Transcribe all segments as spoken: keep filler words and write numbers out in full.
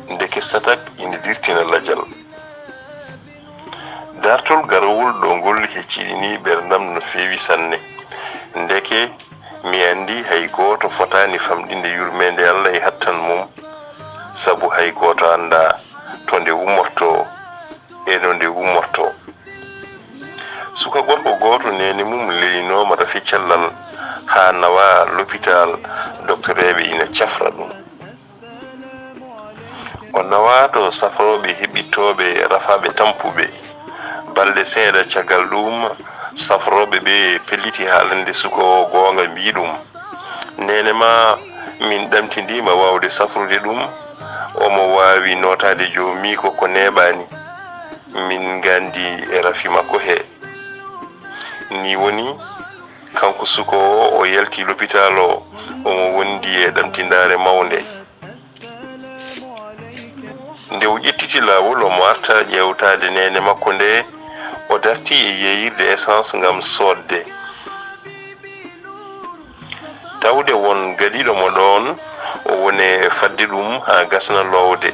Ndeke sadak ina dirtina lajal. Daartol garawol ɗo ngol hecciɗini ɓerndam no feewi sanne. Ndeke mi anndi hay gooto fotaani famɗinde yurmeende Allah e hattan mum, sabu hay gooto anndaa to nde ummortoo e no nde ummortoo. Suka gorko gooto neene mum lelinooma rafi cellal haa nawaa lopitaal, doktoreeɓe ina cafra ɗum. O nawaa to safrooɓe heɓittooɓe rafaaɓe tampuɓe. Balɗe seeɗa caggal ɗuum, safrooɓe ɓee pelliti haalande suka o goonga, mbii ɗum, "Neene maa, min ɗamtindiima waawde safrude ɗum. Omo waawi nootaade joomiiko ko neeɓaani. Min nganndi e rafi makko hee." Nii woni, kanko suka o, o yalti lopitaal o, omo wondi e ɗamtindaare mawnde. Nde o ƴettiti laawol, omo arta ƴeewtaade neene makko nde, o darti e yeeyirde essence ngam soodde. Tawde won gadiiɗo mo ɗoon, o woni e fadde ɗum haa gasna loowde.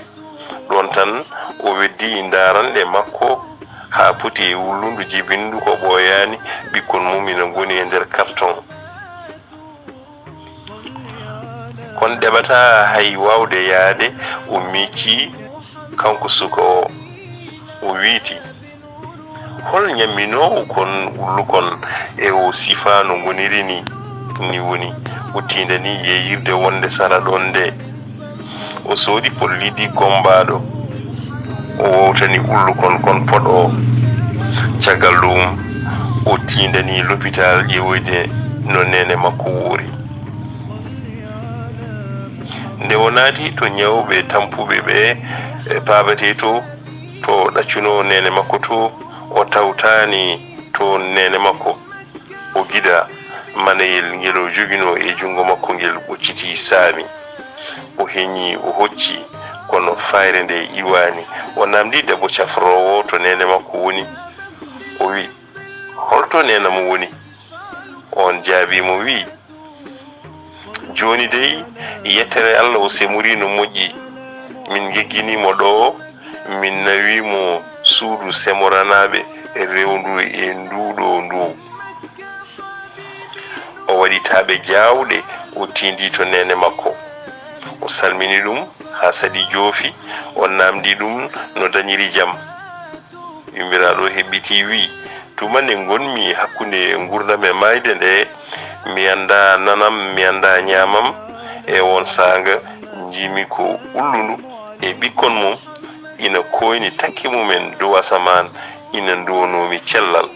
Ɗoon tan, o weddii ndaaranɗe makko haa poti e wullundu jibindu ko ɓooyaani, ɓikkon mum ina ngoni e nder kartoŋ. Kon ɗeɓataa hay waawde yahde, o miiccii, kanko suka o, o wiyti, "Hol ñamminoowo kon ullukon e oo sifaa no ngoniri nii?" Nii woni, o tiindanii yeeyirde wonde sara ɗoon nde. O soodi polliɗi gommbaaɗo. O wowtani ullukon kon pod o. Caggal ɗuum, o tiindanii lopitaal ƴeewoyde no neene makko wuuri. Nde o naati to ñawɓe tampuɓe ɓe, e paabatee to, to ɗaccunoo neene makko to, o tawtaani toon neene makko. O gida manayel ngel o joginoo e junngo makko ngel, ɓoccitii saami. O heñii, o hocci, kono fayre nde iwaani. O naamndii debbo cafroowo to neene makko woni. O wi'i, "Holto neene am woni?" Oon jaabii mo, wi'i, "Jooni dey, yettere Allah o semurii no moƴƴi. Min ngegginii mo ɗo, min nawii mo suudu semoranaaɓe rewndu e nduu ɗo nduu." O waɗi taaɓe jaawɗe, o tiindii to neene makko. O salmini ɗum haa saɗi joofi, o naamndii ɗum no dañiri jam. Yummiraaɗo heɓɓitii, wi'i, "Tuma nde ngonmi hakkunde nguurndam e maayde nde, mi anndaa nanam, mi anndaa ñaamam. E oon saanga, njiimi ko ullundu e ɓikkon mum ina kooyni takki mumen dow asamaan, ina nduwanoo mi cellal."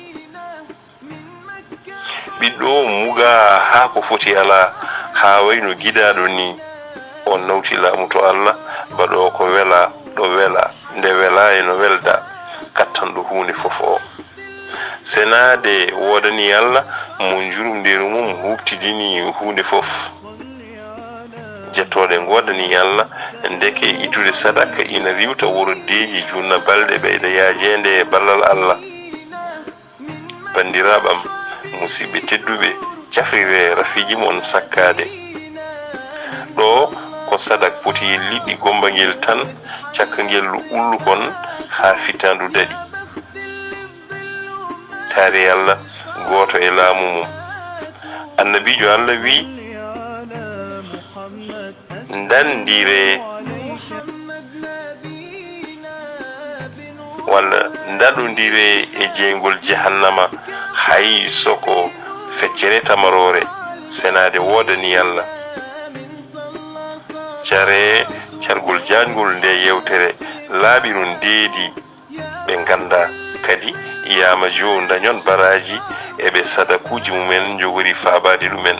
Ɓiɗɗo o mugaa haa ko foti alaa, haa wayi no gidaaɗo nii. O nawti laamu to Allah, baɗoowo ko welaa, ɗo welaa, nde welaa e no welda, kattanɗo huunde fof o. Senaade woodanii Allah, mo njurumndeeru mum huuɓtidini huunde fof. Jettooɗe ngoodanii Allah, ndeke ittude sadaka ina riiwta woroddeeji, junna balɗe, ɓeyda yaajeende e ballal Allah. Banndiraaɓe am, musiɓɓe tedduɓe, cafriree rafiiji mon sakkaade. Ɗo ko sadak poti e liɗɗi gomba ngel tan, cakka ngel ullukon haa fittaandu daɗi. Taari Allah gooto e laamu mum. Annabiijo Allah wi'i, "Ndanndire walla ndaɗondire e jeyngol jahannama, hay soko feccere tamaroore, senaade woodanii Allah." Care cargol jaajngol nde yeewtere, laaɓiron deedi, ɓe ngannda kadi yaama joo ndañon baraaji e ɓe sadakuuji mumen njogori faabaade ɗumen.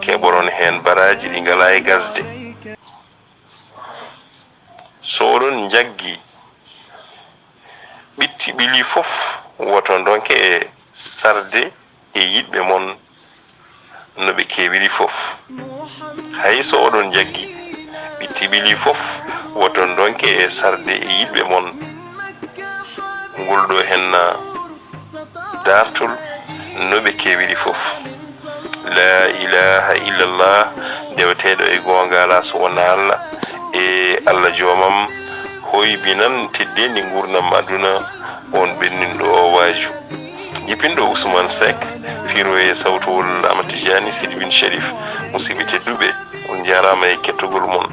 Keɓoron heen baraaji ɗi ngalaa e gasde. So oɗon njaggi ɓitti ɓili fof, woto ndonke e sarde e yiɗɓe mon no ɓe keewiri fof. Hay so oɗon njaggi ɓitti ɓili fof, woto ndonke e sarde e yiɗɓe mon. Ngol ɗo henna daartol no ɓe keewiri fof. Laa ilaaha illallah, deweteeɗo e goonga alaa so wonaa Allah, E Allah joomam hoybinan teddeendi nguurndam aduna on ɓenninɗo o waaju. Jippinɗo Ousmane Seck, fiiro e sawtowol Amatijani Sidibin Sherif. Musidɓe tedduɓe, on njaaraama e kettogol mon.